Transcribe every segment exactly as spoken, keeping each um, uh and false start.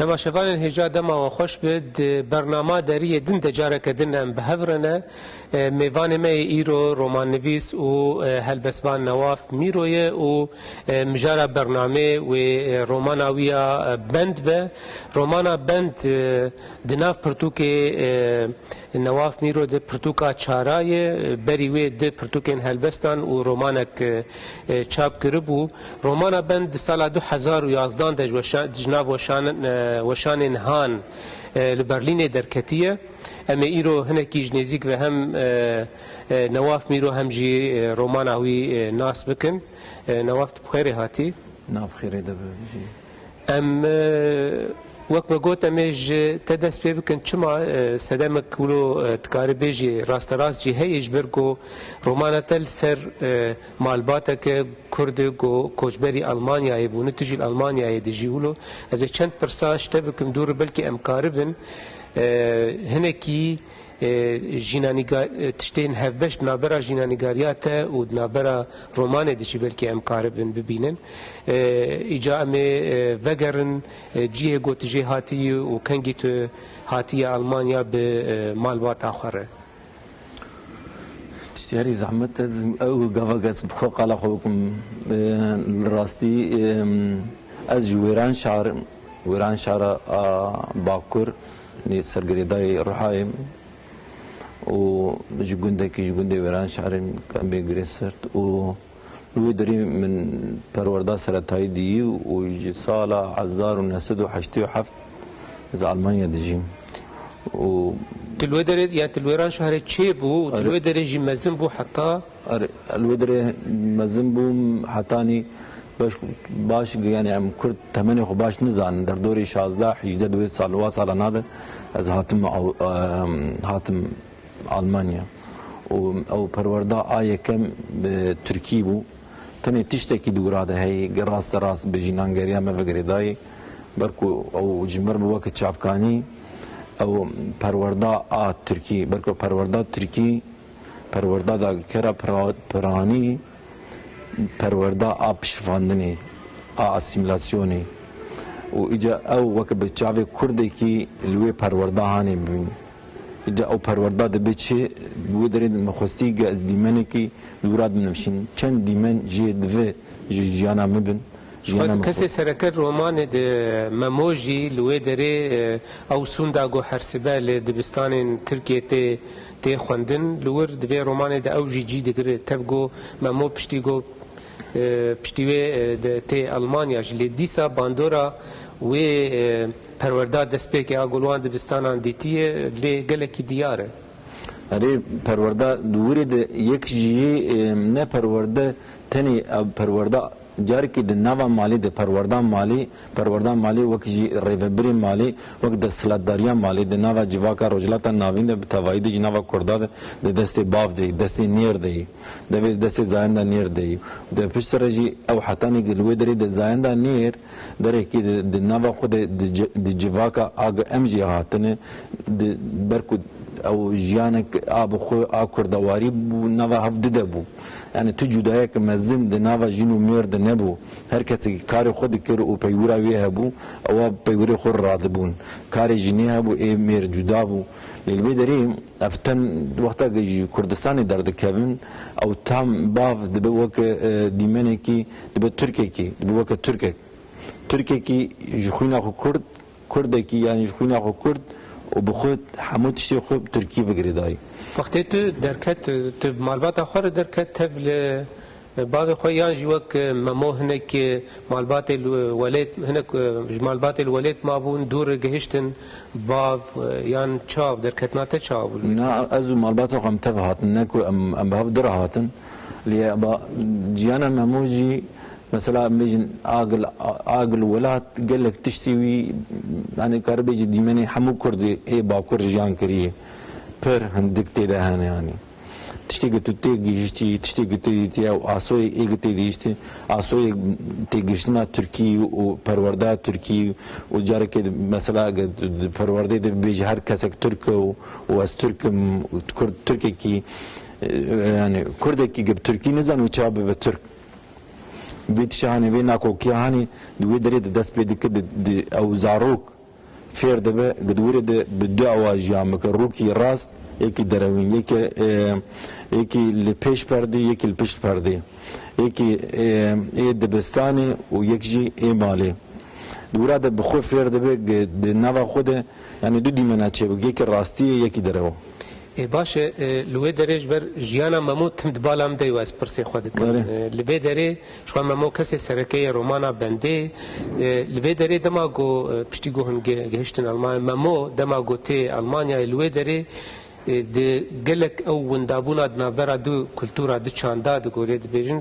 Temaşevanên hêja dema we xweş be, di bernama deriyê din de careke din em bi hev re ne. E, mêvanê me yê îro romannivîs û, e, helbestvan Newaf Mîro ye û, e, mijara bernamê wê, e, romana wî ya, e, Bend be. Romana Bend, e, di nav pirtûkê, e, Newaf Mîro di pirtûka Çara ye, berî wê di pirtûkên helbestan û romanek, e, çap kiribû. Romana Bend di sala du hezar û yazdan de ji weşa-, ji nav weşan-, e, weşanên Han, e, li Berlînê derketiye. Em ê îro hinekî ji nêzîk ve hem, e, e, Newaf Mîro hem jî, e, romana wî, e, nas bikin. E, Newaf, tu bi xêrê hatî. Nav xêrê de be jî. Em, e, wek me got, em ê ji te dest pê bikin. Çima, e, sedemek wilo, e, dikare bêjî rasterast jî heye, ji ber ku romana te li ser, e, malbateke Kurd e ku koçberî Almanyayê bûne, tu jî li Almanyayê dijî wilo. Ez ê çend pirsa ji te bikim, dû re belkî em karibin, e, hinekî e, jînanîga-, e, tiştên hevbeş di navbera jînanîgariya te û di navbera romanê de jî belkî em karibin bibînin. E, îca em ê, e, vegerin, e, cihê ku tu jê hatiyî û kengî tu hatiye Almanya bi, e, malbata xwe re. Tiştê herî zehmet ez ew gava ez bi xwe qala xwe bikim. E, li rastî, e, ez ji Wêranşar im. Wêranşara a Bakur, nê sergirêdayê Ruhayê im. û ji gundekî, ji gundê Wêranşarê em bê girê sert û li wê derê min perwerda seretayî diyî û ji sala hezar û neh sed û heştê û heft ez Almanya dijîm. Û Tu li wê derê, ya tu li Wêranşarê çêbû û tu li Erê. wê derê jî mezin bû heta Erê, li wê derê mezin bûm, hetanî baş, baş, yani em Kurd temenê xwe baş nizanin. Derdorê şazdeh, hîjdeh di wê sal, wa salana de ez hatim Ew-, em, hatim Almanya. Û ew perwerda a yekem, e, Tirkî bû. Tenê tiştekî di wira de heyî, raste rast bi jînangeriya me ve girêdayî. Ber ku ew ji mir bi weke çavkanî, ew perwerda a Tirkî, ber ku perwerda Tirkî, perwerda dagirkera pira-, piranî, perwerda a piştvandiné, a asîmîlasyonê. Û îca ew weke bi çavê Kurdekî li wê perwerda hanê bibîn. Îca ew perwerda dibe çi, wê derê min xwestî ge ez dîmenekî li wira dinivşîn. Çend dîmen jê divê ji jiyana min bin. Ji xwe Jiyana di min kesê xwe. sereke romanê de Memo jî li wê derê, e, ew sûnda ku her sibe li dibistanên Tirkiyê tê, tê xwendin. Li wir di vê romanê de ew jî cî digire. Tev ku Memo piştî ku, e, piştî wê, e, de tê Almanya jî. Lê dîsa bandora wê, e, perwerda destpêkê a ku li wan dibistanan dîtiye, lê gelekî diyar e. Erê, perwerda di wirê de yek jî, e, ne perwerde tenê ev perwerda Carekî di nava malê de perwerda malê, perwerda malê wek jî rêvebirê malê, wek desthilatdariya malê di nava civaka Rojhilata Navîn de bi tevayî de jî nava Kurda de di destê bav de yî, destê nêr de yî, devê destê zayenda nêr de yî. Û de piştre jî ew hetanî ku li wê derê de zayenda nêr derekî di, di nava xwe de di ci-, di civaka a ku em jî hatine, di ber ku ew jiyanek a bi xwe a kurdewarî bû, nava hev dide bû. Yani tu cudayek mezin di nava jin û mêr de nebû. Her kesekî karê xwe dikir û peywira wê hebû, ewa peywirê xwe radibûn. Karê jinê hebû, ê mêr cuda bû. Lê li vê derê ev ten wexta ku ji Kurdistanê derdikevin, ew tam bav dibe weke, e, dîmenekî, dibe Tirkekî, dibe weke Tirkek. Tirkekî ji xwîna xwe Kurd, Kurdekî, yanî ji xwîna xwe Kurd û bi xwe hemû tiştê xwe bi Tirkî ve girêdayî. Wextê tu derket, tu bi malbata xwe re derket, tev li bavê xwe yan jî wek Memo hinek malbatê li welêt, hinek ji malbatê li welêt mabûn, dû re gihiştin bav, yan çawa bû, derketina te çawa bû? Na, ez û malbata xwe em tev hatin, ne ku em, em bi hev dû re hatin. Lê ba, jiyana Memo jî, mesela, em bêjin, agil, agil welat gelek tiştî wî, yani, karibêjî dîmenê hemû Kurdî ê Bakur jiyan kiriye. Pir hindik tê de hene, yani. Tiştê ku tu tê gihiştî, tiştê ku tê dîtiye û asoyê ê ku tê dihiştî, asoyê têgihiştina Tirkî û perwerdeya Tirkî û carekê di, mesela, ge-, di, di perwerdeyê de bêjî her kesek Tirk e û, û ez Tirk im û Kurd, Tirkekî, e, yani Kurdekî ge bi Tirkî nizan û çawa bibe Tirk. Vê tişa hanê, vê nakokiya hanê, di wê derê de dest pê dike, di, di ew zarok Fêr dibe, gi dûrê de bi du ewa jiyan bike, rûkî rast, yekî derewîn, yekî, e, yekî li pêş perdê, yekî li pişt perdê, yekî, e, ê dibistanê û yek jî ê malê. Di wira de bi xwe fêr dibe, gi-, di nava xwe de, yanî du dîmena çêbik, yekî rastî ye, yekî derew. Ê, baş e, e, li wê derê ji ber jiyana Memo tim di bala min de ye, ez pirsê xwe dikim. Erê. E, li vê derê, ji xwe Memo kesê sereke ye romana Bendê. E, li vê derê dema ku, e, piştî ku hûn ge-, gehiştin Almanya, Memo dema ku tê Almanyayê, li wê derê, e, di gelek ew windabûna di navbera du kultura, du çanda di gorê dibêjin,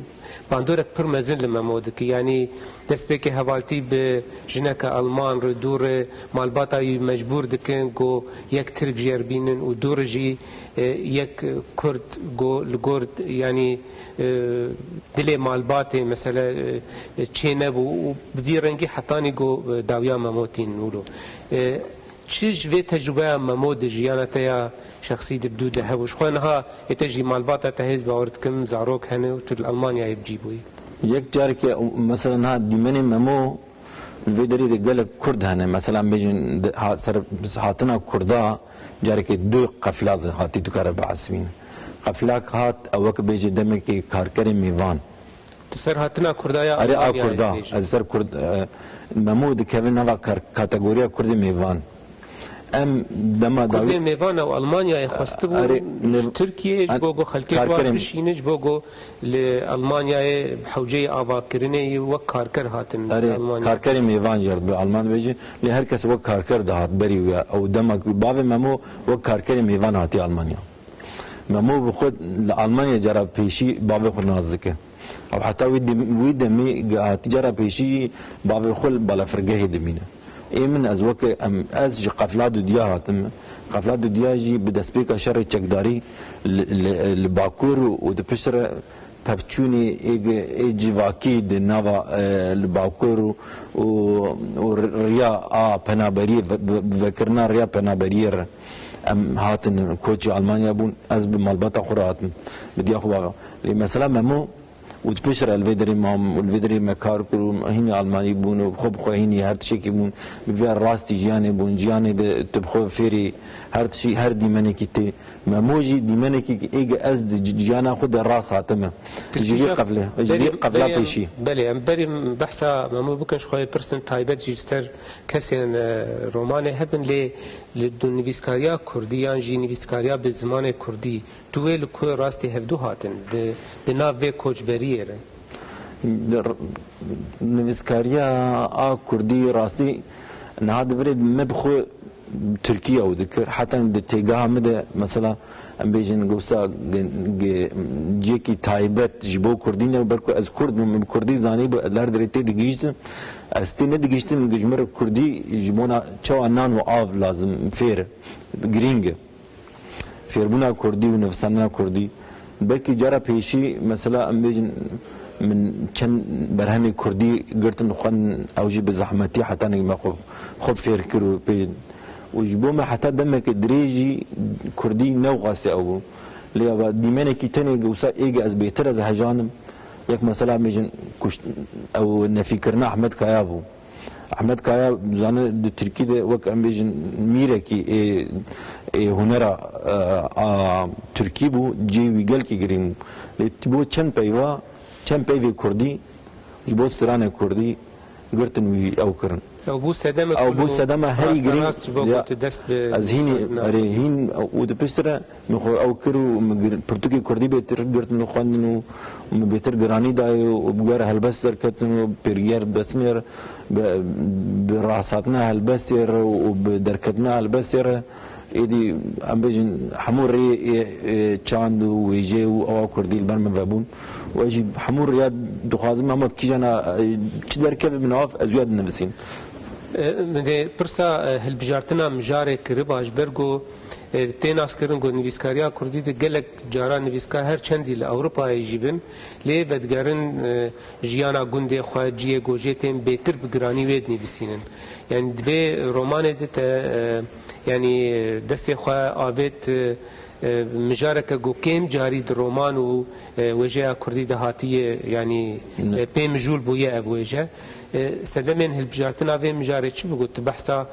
bandorek pir mezin li Memo dike. Yanî destpêkê hevaltî bi jineke Alman re, dû re malbata wî mecbûr dikin ku yek Tirk jê re bînin û dû re jî, e, yek Kurd ku li gor, yanî, e, dilê malbatê mesele, e, çê nebû û bi vî rengî hetanî ku, e, dawiya Memo tînin wilo. E, Çi ji vê tecrûbeya Memo di jiyana te ya şexsî de bi dû de hebû? Ji xwe niha ê te jî malbata te hê, ez bawer dikim zarok hene û tu li Almanyayê bi cî bûyî. Yek carekê, mesela niha dîmenê Memo li vê derê de gelek Kurd hene. Mesela em bêjin di, ha-, ser hatina Kurda carekê du qefla de hatî dikare biesivîne. Qeflak hat, ew wek bêje demekê karkerê mêvan. Tu ser hatina Kurda ya Erê, a Almanyayê Kurda, dibêjî. Ez ser Kurd, e, Memo dikeve nava kar-, kategoriya Kurdê mêvan. Em dema Kurdê dawî mêvan ew Almanyayê xwestibûn Erê, ji mêv-, Tirkiyeyê ji an-, bo ku xelkê ji wan karkerên bişînin, ji bo ku li Almanyayê hewceyê avakirinê yî wek karker hatin Erê, Almanyayê. Karkerê mêvan jê re dibe Alman dibêjin. Lê her kes wek karker dihat berî wî ya. Ew dema ku bavê Memo wek karkerê mêvan hatiye Almanya. Memo bi xwe li Almanya cara pêşî bavê xwe nas dike. Ew heta wî dem-, wî demî ge-, haticara pêşî jî bavê xwe li balafirgehê dimîne. Ê min ez weke em, ez ji qefla dudiya hatim. Qefla dudiya jî bi destpêka şerê çekdarî li, li, li Bakur û, û di pişt re pevçûnê ê ge-, ê civakî di nava, e, li Bakur û, û, û riya a penaberiyê ve-, ve-, vekirina riya penaberiyê re em hatin koçê Almanya bûn. Ez bi malbata xwe re hatim. Bi diya xwe bava. Lê mesela Memo û di pişt re li vê derê mam û li vê derê me kar kir û hînî Almanî bûn û xwe bi xwe hînî her tiştekî bûn. Bi vê rastî jiyanê bûn, jiyanê de tu bi xwe fêrî her tişî, her dîmenekî tê. Memo jî dîmenekî êge ez di ji-, jiyana xwe de rast hatime. Ji vî qeflê, ji vî qefla pêşî. Belê, em berî behsa Memo bikin, ji xwe pirsin taybet jî li ser kesên, e, romanê hebin, lê li du nivîskariya kurdî yan jî nivîskariya bi zimanê kurdî, tu wê li ku rastî hevdû hatin di, di nav vê koçberiyê re? Di r-, nivîskariya a kurdî rastî niha di virê me bi xwe Tirkî ew dikir. Heta di têgeha min de, mesela, em bêjin, gosa ge-, ge-, cihekî taybet ji bo kurdî ne, ber ku ez kurd bûm, min bi kurdî zanî bû, ez li her derê tê digihîştim. Ez tê nedigihîştim, ji min re kurdî ji bona çawa nan û av lazim, fêr, girîng e. Fêrbûna kurdî û nivîsandina kurdî. Belkî cara pêşî, mesela, em bêjin, min çend berhemê kurdî girtin, xwendin, ew jî bi zehmetî heta nik me xwe, xwe fêr kir û pê. Û ji bo me heta demeke dirêj jî kurdî newxase ew bû. Lê ava dîmenekî tenê wisa êge ez bêtir ez hejanim. Yek mesela, em bêjin, kuşt-, ew nefîkirina Ehmed Kaya bû. Ehmed Kaya, zane, di Tirkî de wek, em bêjin, mîrekî ê, ê hunera, e, a Tirkî bû, cihê wî gelkî girîng bû. Lê ji bo çend peyva, çend peyvê kurdî, ji bo stranê kurdî girtin wî ew kirin. Ew bû sedeme Ew kul bû û sedema herî rasta girîng rast ji bo ya, ku tu dest bi ez hînî, nivîsandina erê, hîn û di piştre Min xwe ew kir û min gir-, pirtûkê kurdî bêtir girtin û xwendin û min bêtir giranî dayê û bi guhera helbest derketin û pêrgiyar dibestinê re, bi, bi rasthatina helbestê re û bi derketina helbestê re, êdî em bêjin hemû rêyê, ê, ê çand û wêjeyê û ewa kurdî li ber min vebûn û ez jî hemû rêya dixwazim hema kîjana, e, çi derkeve min av ez wîya dinivîsînim. E, min dê pirsa, e, hilbijartina mijarê kiriba ji ber ku E, tê naskirin ku nivîskariya kurdî di gelek cara nivîskar her çendî li Ewropayê jî bin, lê vedigerin, e, jiyana gundê xwe, ciyê ku jê tên bêtir bi giranî wê dinivîsînin. Yanî di vê romanê de te, e, yanî, e, destê xwe avêt, e, e, mijareke ku kêm carî di roman û, e, wêjeya kurdî de hatiye, yanî, Ne. e, pê mijûl bûye ev wêje. E, sedemên hilbijartina vê mijarê çi bû ku tu behsa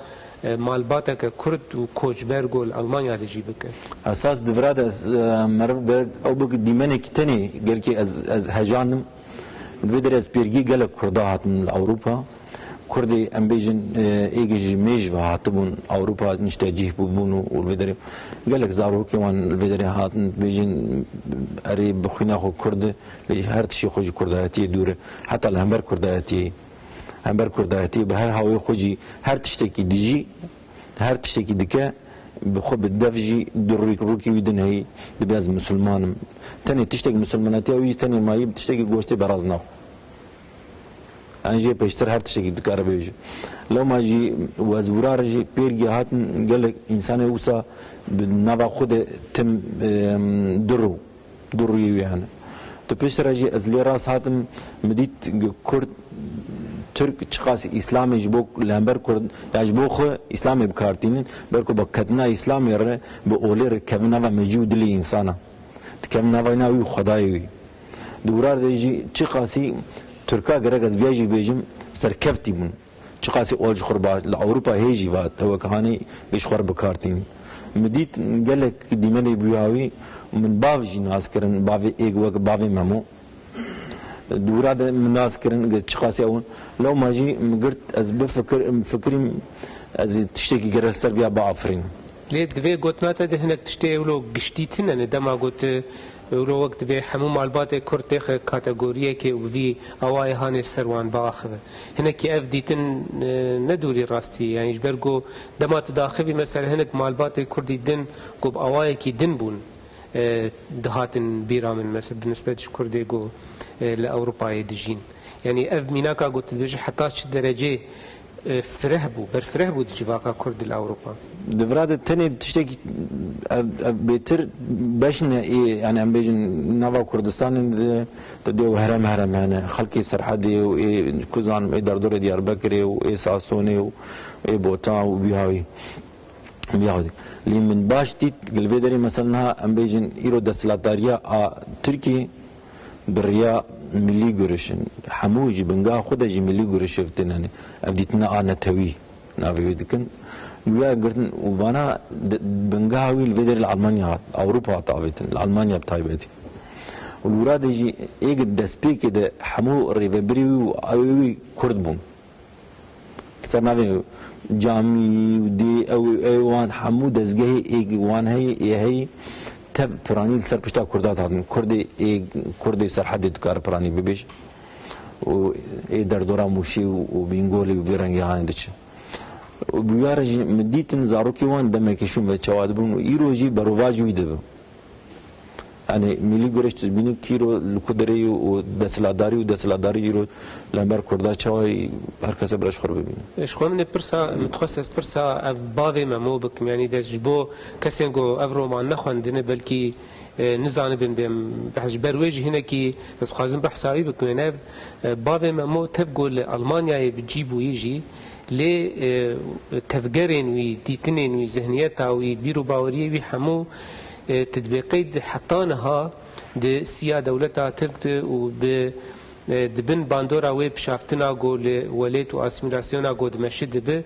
E, malbateke Kurd û koçber ku li Almanya de jî bike. Esas di vira de ez, e, meriv gerek ew bike dîmenekî tenê, gerkî ez, ez hejandim. Li vê derê ez pêrgî gelek Kurda hatin li Ewropa. Kurdê em bêjin, e, êgê ji mêj ve hatibûn Ewropa, niştecîh bûbûn û, û li vê derê gelek zarokê wan li vê derê hatin, bêjin erê bi xwîna xwe Kurd e, lê her tiştê xwe ji Kurdayetiyê dûr e. Heta li hember Kurdayetiyê, hember Kurdayetiyê bi her hawê xwe jî her tiştekî dijî, her tiştekî dike, bi xwe bi dev jî du rûk-, rûkê wî din heyî, dibe ez misilman im. Tenê tiştek misilmanetiya wî jî tenê mayî bi tiştekî goştê beraz naxwe. An jê pêştir her tiştekî dikare bêje. Lewma jî wezwira re jî pêrgî hatin gelek însanê wisa bi nava xwe de tim, em, du rû, du rûyê wî hene. Tu pêştira jî ez lê rast hatim, min dît ku Kurd, Tirk çiqasî Îslamê ji bo li hember Kurd, ya ji bo xwe Îslamê bi kar tînin, ber ku bi ketina Îslamê re bi olê re kevin nava mecî û dilê însana. Dikevin nava wî û Xwedayê wî. Di wira de jî çiqasî Tirka gerek ez viya jî bêjim, serkeftî bûn. Çiqasî ol ji xwe re ba, li Ewropa hê jî va, te wek hanê, lê ji xwe re bi kar tînin. Min dît gelek dîmenê bûya wî, min bav jî nas kirin, bavê êk wek bavê Memo. Di wira de min nas kirin, ge çiqasî ew in. Lewma jî min girt, ez bifikir-, fikirîm, ez ê tiştekî gere li ser viya biafirînim. Lê di vê gotina te de hinek tiştê ewlo giştî tune ne, dema got, e, ewlo wek dibê hemû malbatê Kurd têxe kategoriyekê û bi vî awayê hanê ser wan biaxive. Hinekî ev dîtin, e, ne dûrî rastî ye. Yanî ji ber ku dema tu daxivî, mesela hinek malbatê Kurdî din ku bi awayekî din bûn, e, dihatin bîra min, mesela bi nisbet ji Kurdê ku, e, li Ewropayê dijîn. Yanî ev mînaka ku tu dibêjî heta çi derecê e, fireh bû, berfireh bû di civaka Kurd li Ewropa. Di vira de tenê tiştekî ev, ev bêtir beş ne ê, yani em bêjin nava Kurdistanê de, de dê û herem herem hene. Xelkê Serhedê û ê, ku zanim, ê derdorê Diyarbekirê û ê Sasonê û ê Botan û bîhawî. Bîhawî. Lê min baş dît, li vê derê mesela niha em bêjin îro desthilatdariya a Tirkiyê, bi riya milî görişin. Hemû ji bingeha xwe de jî milî görişê têne. Ev dîtina a netewî navê wê dikin. Wî ya girtin û vana de-, bingeha wî li vê derê li Almanya hat, Ewropa hat avêtin, li Almanya bi taybetî. Û li wira de jî êk destpêkê de hemû rêvebirê wî û awê wî Kurd bûn. Ser navê camî û dê ew, ew wan hemû dezgehê ê wan heyî, ê heyî tev piranî li ser pişta Kurda dihatin. Kurdê ê, Kurdê Serhedê dikare piranî bibêje. Û ê derdora Mûşê û, û Bîngolê û vê rengê hanê diçe. Û bûyare jî min dîtin zarokê wan demekê şûn ve çawa dibûn û îro jî berovajî wî dibe. Yanî milî gureş tu dibînî kîro li ku derê ye û desthilatdarî û desthilatdarî îro li hember Kurda çawa ye, her kese bira ji xwe re bibîne. Ji xwe min ê pirsa, min dixwest ez pirsa ev bavê Memo bikim, yanî de ji bo kesên ku ev roman nexwendine, belkî, e, nizanibin bêm, ji ber wê jî hinekî ez dixwazim behsa wî bikim. Yanî ev, e, bavê Memo tev ku li Almanyayê bi cî bûyî jî, lê, e, tevgerên wî, dîtinên wî, zihniyeta wî, bîr û baweriyê wî hemû, e, tu dibê qeyd heta niha di siya dewleta Tirk de û bi, e, di bin bandora wê pişaftina ku li welêt û asîmîlasyona ku dimeşi dibe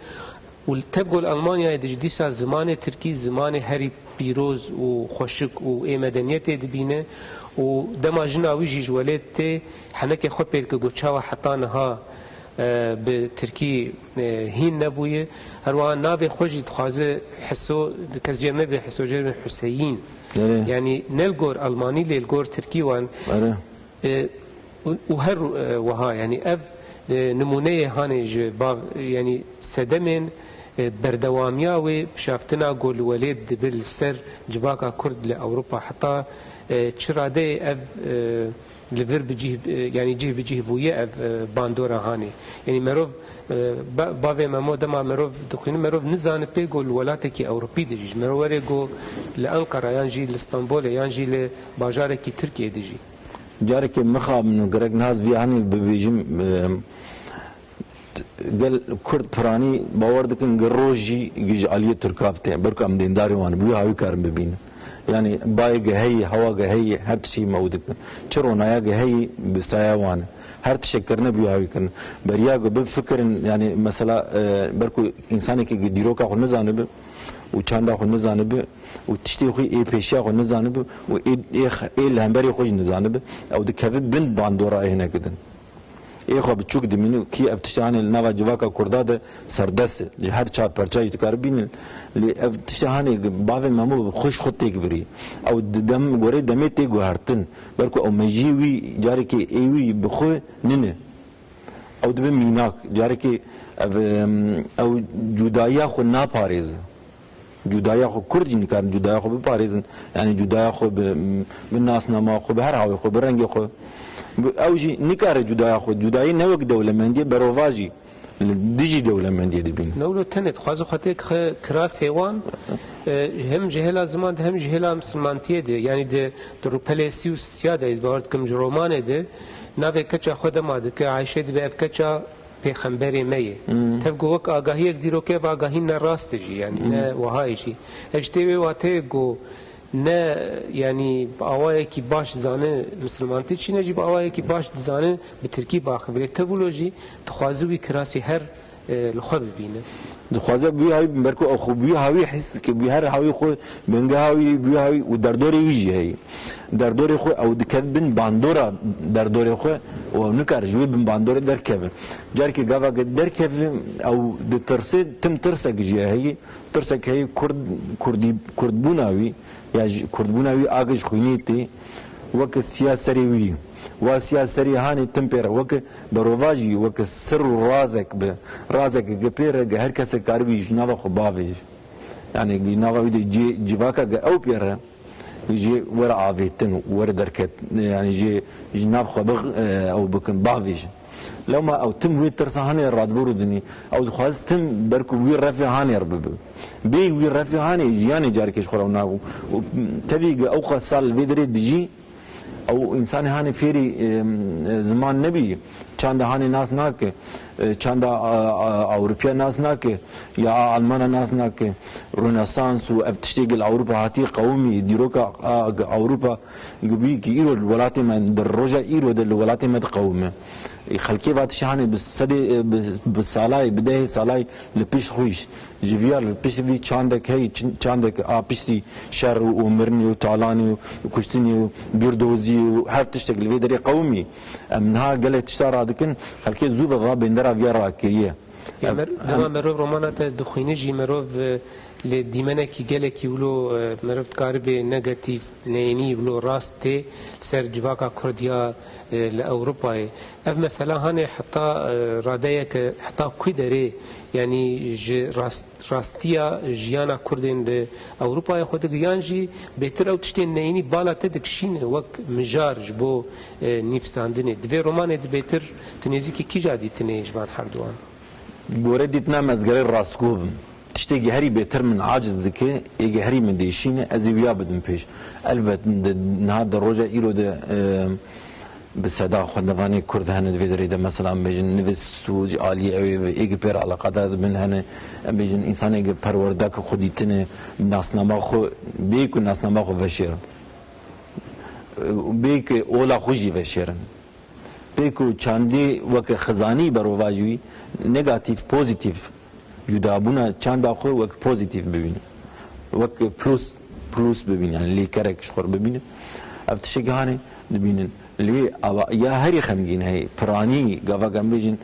û li tev ku li Almanyayê de jî dîsa zimanê Tirkî zimanê herî pîroz û xweşik û ê medeniyetê dibîne û dema jina wî jî ji welêt tê henekê xwe pê dike ku çawa heta niha, e, bi Tirkî, e, hîn nebûye. Her wiha navê xwe jî dixwaze Hiso, kes jêr nebe Hiso, jêr be Huseyîn. Erê. Yanî ne li gor Almanî lê li gor Tirkî wan. Erê. E, û, û her, e, wiha, yanî ev, e, nimûneyê hanê ji bav, yanî sedemên, e, berdewamiya wê pişaftina ku li welêt dibe li ser civaka Kurd li Ewropa heta, e, çi radeyê ev, e, li vir bi cih, e, yanî cih bi cih bûye ev, e, bandora hanê. Yanî merov, e, ba-, bavê Memo dema merov dixwîne, merov nizane pê ku li welatekî Ewropî dijî. Ji merov were ku li Enqera yan jî li Stenbolê yan jî li bajarekî Tirkiyê dijî. Carekê mixabin û gerek niha ez vî hanê bibêjim, e, gel Kurd piranî bawer dikin gi roj jî gi ji aliyê Tirka ve tê. Ber ku em dêndarê wan in, bi wî hawî karin bibînin. Yani bayê ge heyî, hewa ge heyî, her tiştî me ew dikin. Çi ronaya ge heyî bi saya wan. Her tiştek kirine bûye hawî kirin. Beriya ge bifikirin, yani mesela, e, berku însanekî ge dîroka xwe nizanibi û çanda xwe nizanibi û tiştê xwe ê pêşiya xwe nizanibi û ê, ê, ê li hemberê xwe jî nizanibi, ew dikeve bin bandora ê hinekî din. Ê xwe biçûk dimînin û kî ev tiştê hanê li nava civaka Kurda de serdest e. Ji her çar perçayê jî dikare bînin. Lê ev tiştê hanê bavê Memo bi xwe ji xwe têk birî. Ew di dem, gorê demê tê guhertin. Belku ew mejiyê wî, carekê ê wî bi xwe nîne. Ew dibe mînak. Carekê ev, em, ew cudayiya xwe naparêze. Cudaya xwe, Kurd jî nikarin cudaya xwe biparêzin. Yani cudaya xwe bi, bi nasnama xwe, bi her hawê xwe, bi rengê xwe. Bi, ew jî nikare cudaya xwe, cudayî ne wek dewlemendiyê, berovajî li dijî dewlemendiyê dibîne. Newlo tenê dixwaze xwe têk xe kirasê wan, e, hem ji hêla ziman de hem ji hêla misilmantiyê de. Yani di, di rûpelê sî û siya de, ez bawer dikim ji romanê de, navê keça xwe dema dike, Ayşe dibe ev keça pêxemberê me ye. Hmm. Tev ku wek agahiyek dîrokê, ev agahî ne rast e jî, yanî ne Hmm. wiha ye jî. Ev ji tê wê wateyê ku ne, yanî bi awayekî baş dizane misilmantî çi ne jî bi awayekî baş dizane bi tirkî biaxive. Lê tev wilo jî dixwaze wî kirasî her, e, li xwe bibîne. Dixwaze bi wî hawî, berku ew xwe bi wî hawî his dike, bi her hawî xwe, bingeha wî, bi wî hawî û derdorê wî jî heye. Derdorê xwe ew dikeve bin bandora derdorê xwe û ew nikare ji wê bin bandorê derkeve. Carekê gava ge derkeve, ew ditirse, tim tirsek jî heye. Tirsek heye Kurd, Kurdî, Kurdbûna wî, ya ji Kurdbûna wî age ji xwînê tê, weke siya serê wî. Wa siya serê hanê tim pê re, weke berovajî, weke sir û razek bi. Razek ge pê re ge her kesek karibî ji nava xwe bavêje. Yani ji nava wî de cê, civaka ge ew pê re. Jê were avêtin, were derket, yani jê ji nav xwe bix, e, ew bikin, bavêjin. Lewma ew tim wê tirsa hane radibû rûdinî. Ew dixwaz tim berku wî refê hanê re bibe. Bê wî refê hanê jiyanê carekê ji xwe re nabû. Û tevî ge ew qas sal vê derê dijî, ew însanê hanê fêrî, e, ziman nebî. Çanda hanê nas nake, e, çanda, a, a, Ewropiya nas nake, ya a Almana nas nake. Rönesans û ev tiştê gel Ewropa hatî qewimî, dîroka, a, Ewropa gibî ki îro li welatê me, di roja îro de li welatê me diqewime. E, xelkê va tiştê hanê bi sedê, e, bi, bi salayê, bi dehê salayê li pişt xwîş. Ji viya li pişt vî çandek heyî, çin-, çandek a piştî şer û, û mirinê û talanê û kuştinê û dûrdozî û her tiştek li vê derê qewimî. Em niha gelek tişta radikin, xelkê zû ve va bêndera viya rakiriye. Ya Em, mer-, em dema merov romana te dixwîne jî merov, e, li dîmenekî gelekî wilo, e, merov dikaribe negatîf, neyînî wilo rast tê li ser civaka Kurdiya, e, li Ewropayê. Ev mesela hanê heta, e, radeyeke, heta ku derê, yanî ji rast-, rastiya jiyana Kurdên li Ewropayê xwe digir, yan jî bêtir ew tiştên neyînî bala te dikişîne wek mijar ji bo, e, nivîsandinê. Di vê romanê de bêtir tu nêzîkî kîja dîtinê ji van herduwan? Gore dîtina me ez gerek rastgo bim. Tiştekî herî bêtir min aciz dike, ê ge herî min dêşîne, ez ê wiya bidim pêş. Elbet, di, niha di roja îro de, e, bi seda xwendevanê Kurd hene di vê derê de, mesela, em bêjin, nivîs û ji aliyê ew ê ve ê ge pê re eleqedar dibin hene, em bêjin, însanê ge perwerdeke xwe dîtine, nasnama xwe, bê ku nasnama xwe veşêrin. Bê ku ola xwe jî veşêrin. Pê ku çandî weke xizanî berovajî wî, negatîf, pozîtîf, cudabûna çanda xwe wek pozîtîf bibîne. Wek plus, plus bibîne, yani lêkerek ji xwe re bibîne. Ev tiştekî hanê dibînin. Lê ava ya herî xemgîn heye, piranî, gava em bêjin,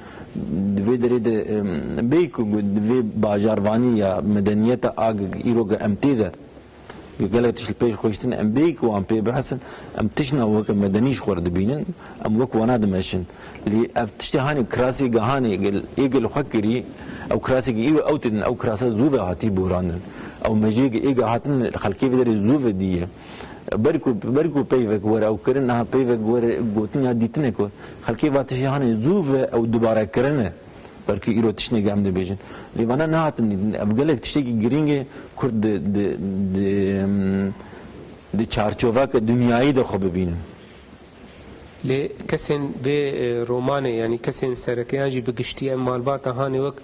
di vê derê de, em, bê ku di vê bajarvanî ya medeniyeta a îro ge em tê de, Gelek tişt li pêş xwe hiştin, em bêyî ku wan pê bihesin, em tiştna weke medenî ji xwe re dibînin, em wek wana dimeşin. Lê ev tiştê hanê kirasê ge hanê gel, ê gel xwe kirî, ew kirasê ge îro ew têdin, ew kirasa zû ve hatî borandin. Ew mejê ge ê ge hatin xelkê vê derê zû ve dîye. Ber ku, ber ku peyvek were ew kirin, niha peyvek were gotin ya dîtinek were. Xelkê va tiştê hanê zû ve ew dubare kirine. Belkî îro tiştnê em dibêjin. Lê vana nehatin dîtin. Ev gelek tiştekî girîng e Kurd di, di, di, em, di çarçoveke dinyayî de xwe bibînin. Lê kesên vê, e, romanê, yanî kesên sereke yan jî bi giştî em malbata hanê wek,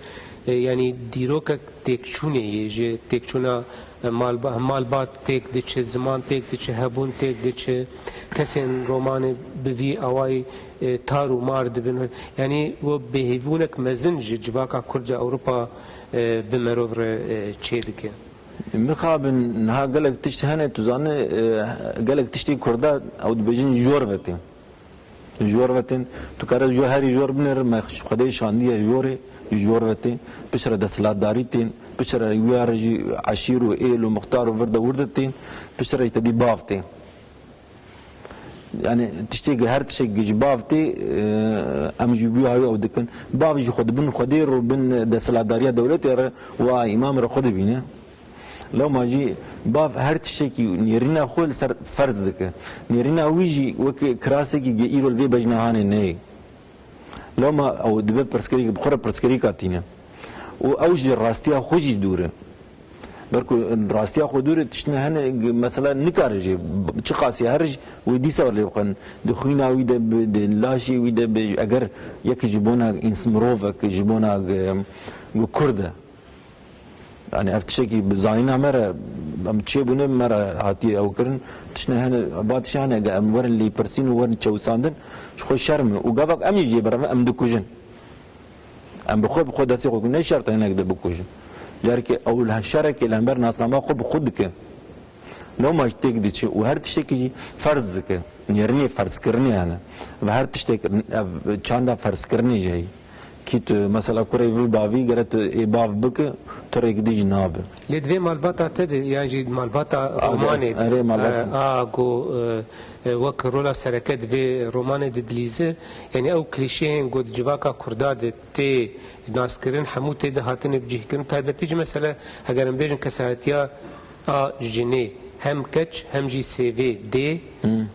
e, yanî dîrokek têkçûnê yê ji têkçûna Malba-, malbat têk diçe, ziman têk diçe, hebûn têk diçe. Kesên romanê bi vî awayî, e, tar û mar dibin. Yanî we bêhêvbûnek mezin ji civaka Kurd ya Ewropa, e, bi merov re, e, çêdike. Mixabin niha gelek tişt hene, tu zanî, e, gelek tiştê Kurda ew dibêjin jor ve tê. Jor ve tên, tu kare jor, herî jor binêre, me Xwedê şandiye jorê, jor ve tên, piştre desthilatdarî tên, piştre wiya re jî eşîr û êl û muxtar û vir de wir de tên, piştre jî te dî bav tên. Yani tiştê, her tiştekî ji bav tê, e, em ji wî hawî ew dikin. Bav jî xwe dibin Xwedê re û bin desthilatdariya dewletê re, wa îmam re xwe dibîne. Lewma jî bav her tiştekî nêrîna xwe li ser ferz dike. Nêrîna wî jî weke kirasekî ge îro li vê bejna hanê neyê. Lewma ew dibe pirsgirêk, bi xwe re pirsgirêka tîne. Û ew ji rastiya xwe jî dûr e. Belku rastiya xwe dûr e, tiştine hene, mesela nikare jî, çiqasî here jî wê dîsa lê bixin. Di xwîna wî de be, di laşê wî de be, eger yek ji bona îns-, mirovek, ji bona, e, Kurd e. Yani ev tiştekî bi zanîna me re, em çêbûne me re hatiye ew kirin. Tiştine hene, ba tiştine hene, em werin lêpirsîn û werin çewisandin, ji xwe şerm e. Û gavak em jî jê berevin, em dikujin. Em bi xwe, bi xwe destê xwe ne şert e hinek de bikujin. Carekê ew li şerekê li hember nasnama xwe bi xwe dike. Lewma jî têk diçe û her tiştekî jî ferz dike. Nêrînê ferzkirinê hene. Ve her tiştek ev çanda ferzkirinê jî heye. Kî tu mesela kurê vî bavî gere tu ê bav bike, tu rêk dî jî nabe. Lê di vê malbata te de, yan jî malbata romanê de, erê, malbata. E, a ku, e, e, wek rola sereke di vê romanê de dilîze, yanî ew klîşeyên ku di civaka Kurda de tê naskirin, hemû tê de hatine bicihkirin. Taybetî jî mesela, heger em bêjin kesayetiya a jinê, hem keç hem jî sêvê dê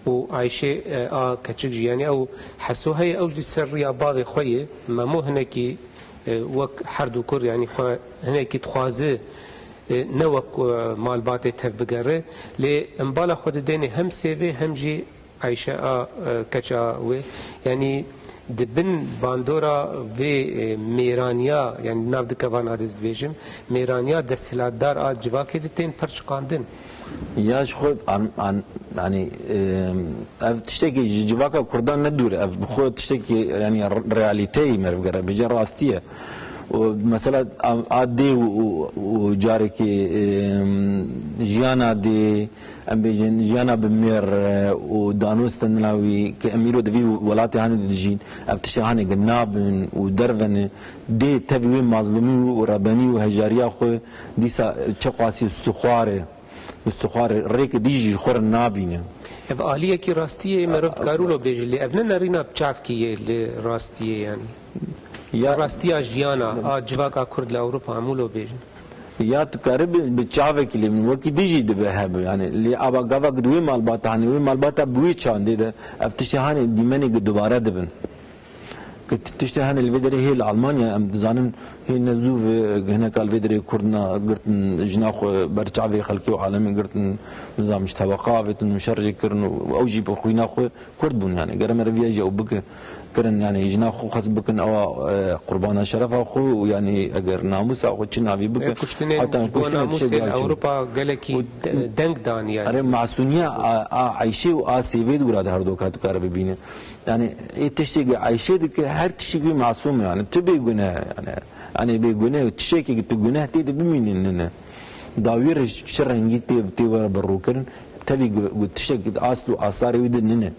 û Ayşê, e, a keçik jî, yanî ew Heso heye, ew jî ser riya bavê xwe ye. Memo hinekî, e, wek her du kur, yanî xwe hinekî dixwaze, e, ne wek, e, malbatê tev bigere. Lê em bala xwe didêne hem sêvê hem jî Ayşe a, e, keça wê, yanî di bin bandora vê, e, mêraniya, yanî di nav du kevana de ez dibêjim, mêraniya desthilatdar a civakê de tên perçiqandin. Ya ji xwe an, an, yanî, e, ev tiştekî ji civaka Kurdan ne dûr e, ev bi xwe tiştekî, yanî re-, realîteyê meriv gere bêje rastî ye. Û mesela a, a dê û, û, û carekê, e, jiyana dê, em bêjin, jiyana bi mêr, e, û dano stendina wî, ke em îro di vî welatê hanê de dijîn, ev tiştê hanê ge nabin û dervene, dê tevî wê mazlûmî û rebenî û hejariya xwe dîsa çeqasî stixwar e, stixwar e, rêke dî jî ji xwe re nabîne. Ev aliyekî rastiyê ye, merov dikare wilo bêje, lê ev ne nerîna bi çavkî ye li rastiyê, yanî. Ya rastiya jiyana a civaka Kurd li Ewropa, em wilo bêjin. Ya tu kare bi, bi çavekî lê min wekî dî jî dibe hebe. Yani lê ava gava di wê malbata, hani wê malbata bi wê çandê de ev tiştê hanê dîmenê gi dubare dibin. Ki ti-, tiştê hanê li vê derê hê li Almanya em dizanin hê ne zû ve hineka li vê derê Kurd na girtin jina xwe ber çavê xelkê û alemê girtin, nizam ji tebeqa avêtin û şer jê kirin û ew jî bi xwîna xwe Kurd bûn, yani gere meriviya jî ew bike, kirin, yani jina xwe xwest bikin ewa, e, qurbana şerefa xwe û yani eger namûsa xwe çi navî bike, e, kuştinên heta ji bo kuştinê namûsê li Ewropa gelekî û de-, deng dan yani. Erê masûmiya a, a Eyşê û a Sêvê dûra de her doka tu kare bibîne. Yani ê tiştê ki Eyşê dike her tiştê ki masûm yani. Tu bê guneh yani. Yani bê guneh û tiştekî ki tu guneh tê de bimînin nine. Dawî re ji çi rengî tê, tê were bi rûkirin, tevî gu-, gu-, tiştek asl û asarê wî de nine.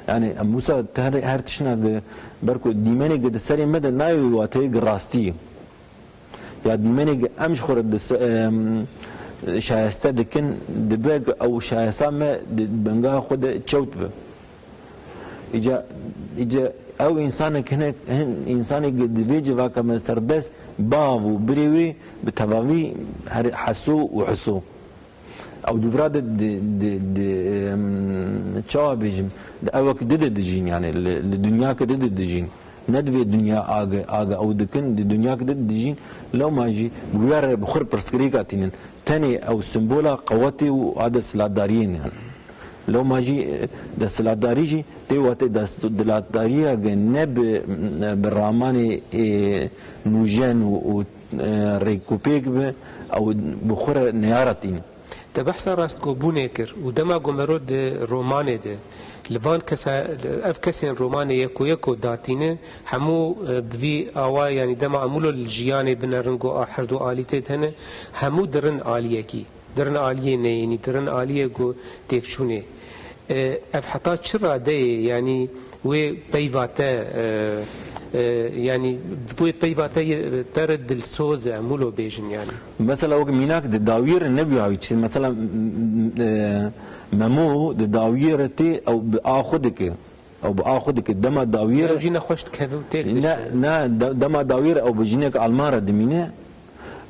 Yani em wisa her, her tişna di ber ku dîmenê di serê me de nayê wî wateyê gi rastî ye. Ya dîmenê em ji xwe re di se-, em, şayeste dikin, dibe ku ew şayesta me di bingeha xwe de çewt be. Îca, îca ew însanek hinek, hin însanê di vê civaka me serdest, bav û birê wê bi tevavî her heso û hiso. Ew dûvra de di, di, di, em, çawa bêjim, di ewek di de dijîn, yani li, li dinyake di de dijîn. Ne di vê dinya age, age ew dikin, di dinyake di de dijîn. Lewma jî bi wî re bi xwe pirsgirêka tînin. Tenê ew simbola qewetê û a desthilatdariyê ne. Lewma jî, e, desthilatdarî jî tê wate desthilatdariya ge ne bi, bi ramanê, e, nûjen û, û e, rêkûpêk bi, ew bi xwe re neyara tînin. Te behsa rastgobûnê kir û dema ku mero di romanê de li van kesa, ev kesên romanê yeko yeko datîne, hemû e, bi vî awa, yanî dema em wilo li jiyanê binerin ku a her du alî tê de hene, hemû dirin aliyekî, dirin aliyê neyênî, dirin aliyê ku têkçûnê. E, ev heta çi radeyê, yanî wê peyva te, e, e, yanî wê peyva te ye-, te re dilsoz e, em wilo bêjin yanî. Mesela wek mînak di dawiyê re nebûya wî çi. Mesela m-, m-, e, Memo di dawiyê re tê, ew bi a xwe dike. Ew bi a xwe dike. Dema dawiyê Ew re jî nexweş dikeve û têk Ne, diçe. ne, de- dema dawiyê re ew bi jineke Alman re dimîne.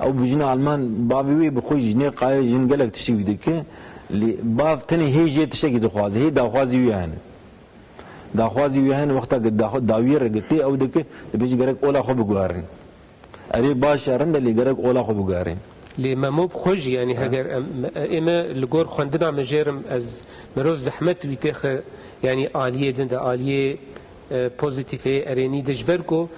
Ew bi jina Alman, bavê wê bi xwe jî jinê qaye, jin gelek tiştî wî dike. Lê bav tenê hê jê tiştekî dixwaze. Hê daxwazî wî hene. Daxwazî wî hene, wexta ku daxwa- dawiyê re ku tê ew dike, dibêje gerek ola xwe biguherîn. Erê baş e, rind e, lê gerek ola xwe biguherîn. Lê Memo bi xwe jî, yanî heger em, ê me li gor xwendina min jêrim, ez mirov zehmet wî têxe, yanî aliyê din de, aliyê e, pozîtîfê erênî de, ji ber ku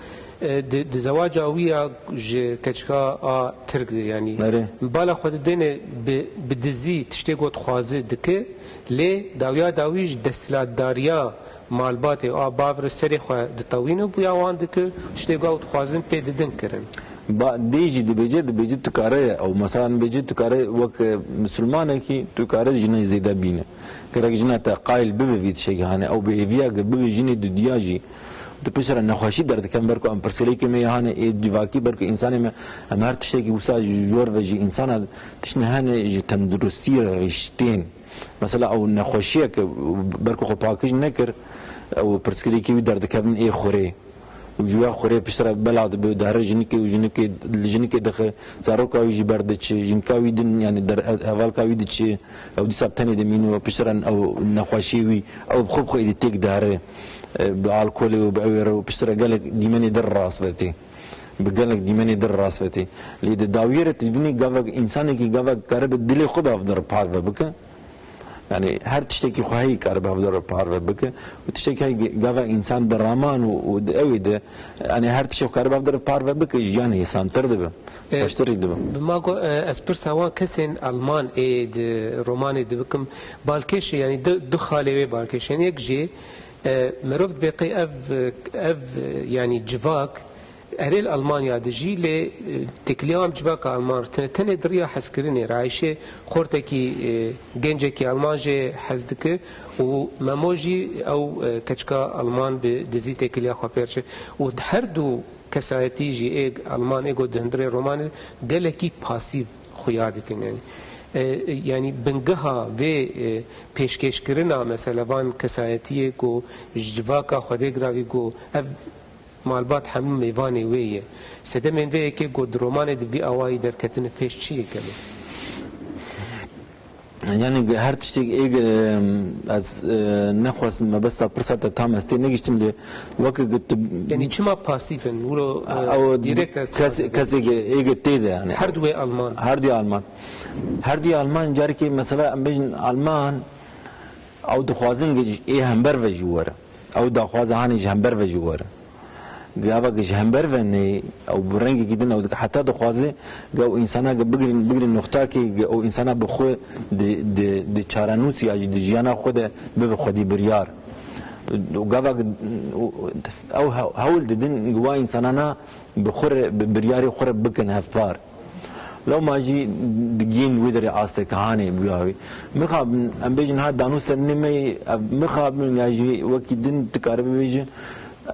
e, di, di zewaca wî ya ji keçika a Tirk de, yanî Erê. bala xwe didêne bi, bi dizî tiştê ku dixwaze dike, lê dawiya dawî ji desthilatdariya malbatê a bav re serê xwe ditewîne, bûya wan dike, tiştê ku ew dixwazin pê didin kirin. Ba, dê jî dibêje, dibêje tu kare, ew mesela dibêje tu kare wek, e, misilmanekî, tu kare jinê zêde bîne. Gerek jina te qayil bibe vî tiştekî, hanê ew bi hêviya ge bibe jinê dudiya jî. Tu piştre nexweşî derdikevin, ber ku em pirsgirêkê me ya hanê ê civakî, ber ku însanê me, em her tiştekî wisa ji jor ve ji însana tiştine hene ji tenduristî re hiştên. Mesela ew nexweşiyeke ber ku xwe pakij nekir, ew pirsgirêkê wî derdikevin ê xurê. Û ji ya xurê piştre bela dibe, dihre jinikê û jinikê, li jinikê dixe, zaroka wî jî berdiçe, jinka wî din, yanî der-, hevalka wî diçe, ew dîsa bi tenê dimîne û piştre ew nexweşiyê wî, ew bi xwe bi xwe êdî têk dihre, e, bi alkolê û bi ewê re û piştre gelek dîmenê din rast ve tê. Bi gelek dîmenê din rast ve tê. Lê di dawiyê re tu dibînî gavek, însanekî gavek karibe dilê xwe bi hev de re parve bike. Yanî her tiştekî xwe heyî karibe hev de re parve bike. Û tiştekî heyî gava însan di raman û, û di ewê de, yanî her tiştek karibe hev de re parve bike, jiyan hêsantir dibe. E, Xweştir jî dibe. Bi ma got, e, ez pirsa wan kesên Alman ê di romanê de bikim. Balkêşê, yanî du, du xalê wê balkêşên. Yek jê, e, mirov dibê qey ev, ev, yanî civak, Erê li Almanya dijî, lê, e, têkiliya em civaka Alman re tine, tenê di riya hezkirinê re. Ayşe xortekî, e, gencekî Alman jê hez dike û Memo jî ew, e, keçika Alman bi dizî têkiliya xwe pê re çêk. Û her du kesayetî jî ê Alman ê ku di hundirê romanê gelekî pasîv xuya dikin. Yanî, e, e, yanî bingeha vê, e, pêşkêşkirina mesela van kesayetiyê ku ji civaka Xwedê giravî ku ev malbat hemû mêvanê wê ye. Sedemên vê yekê ku di romanê de vî awayî derketine pêş çi ye, Kelo? Yanî her tiştek ê, em, ez, e, nexwestim mebesta pirsa te tam ez tê negiştim lê weke ku tu Yanî çima pasîf in? Wilo, e, ew direkt ez kes, kesê ê tê de yanî. Her du wê Alman. Her du Alman. Her du Alman carekê mesela em bêjin Alman ew dixwazin ge ê hember ve jî were. Ew daxwaza hanê ji hember ve jî were. Gava ge ji hember ve neyê, ew bi rengekî din ew dike. Heta dixwaze ge ew însana ge bigrin, bigrin noxtakê ge ew însana bi xwe di, di, di çarenûs ya jî di jiyana xwe de bibe xwedî biryar. Û gava ge, ew he-, hewl didin ge wa însanana bi xwe re, bi biryarê xwe re bikin hevpar. Lewma jî digihîn wê derê asteke hanê bûya wê. Mixabin, em bêjin ha danûstendinê me yê, ev mixabin ya jî wekî din dikare bibêje,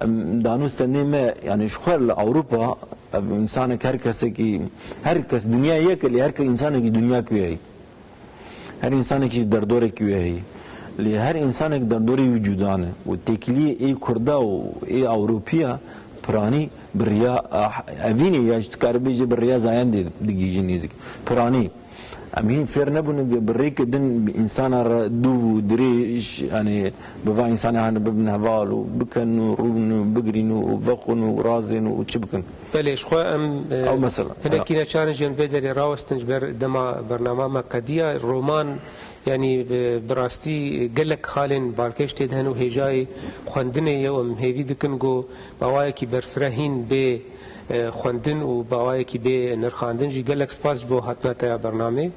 em, danûstendinê me, yanî ji xwe li Ewropa, ev însanek her kesekî, her kes dinya yek e, lê her kes însanek ji dinya ku heyî. Her însanek jî derdorek wê heye. Lê her însanek derdorê wî cuda ne. Û têkiliyê ê Kurda û ê Ewropiya piranî bi riya, ah, evînê ya jî dikare bêje bi riya zayendê digihîje nêzik. Piranî. Em hîn fêr nebûne bi, bi rêke din însana re dûv û dirêj, yanî bi va însanê hane bibin heval û bikin û rûn û bigirîn û vexwin û razên û çi bikin. Belê, ji xwe em, e, Ew mesela. Hinekî neçarin jî em vê derê rawestin ji ber dema bernama me qediya. Roman, yanî, e, bi rastî gelek xalên balkêş tê de hene û hêjayê xwendinê ye û em hêvî dikin ku bi awayekî berfirehîn bê, e, xwendin û bi awayekî bê nirxandin jî. Gelek spas ji bo hatina te ya bernamê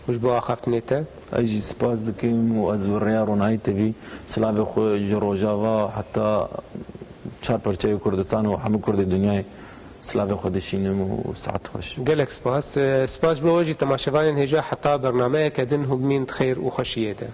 û ji bo axaftinê te. Ez jî spas dikim û ez bi rêya Ronahî T V silavê xwe ji Rojava heta çar perçeyê Kurdistan û hemû Kurdê dinyayê silavê xwe dişînim û saet xweş. Gelek spas. E, spas ji bo we jî temaşevanên hêja heta bernameyeke din hûn bimîn di xêr û xweşiyê de.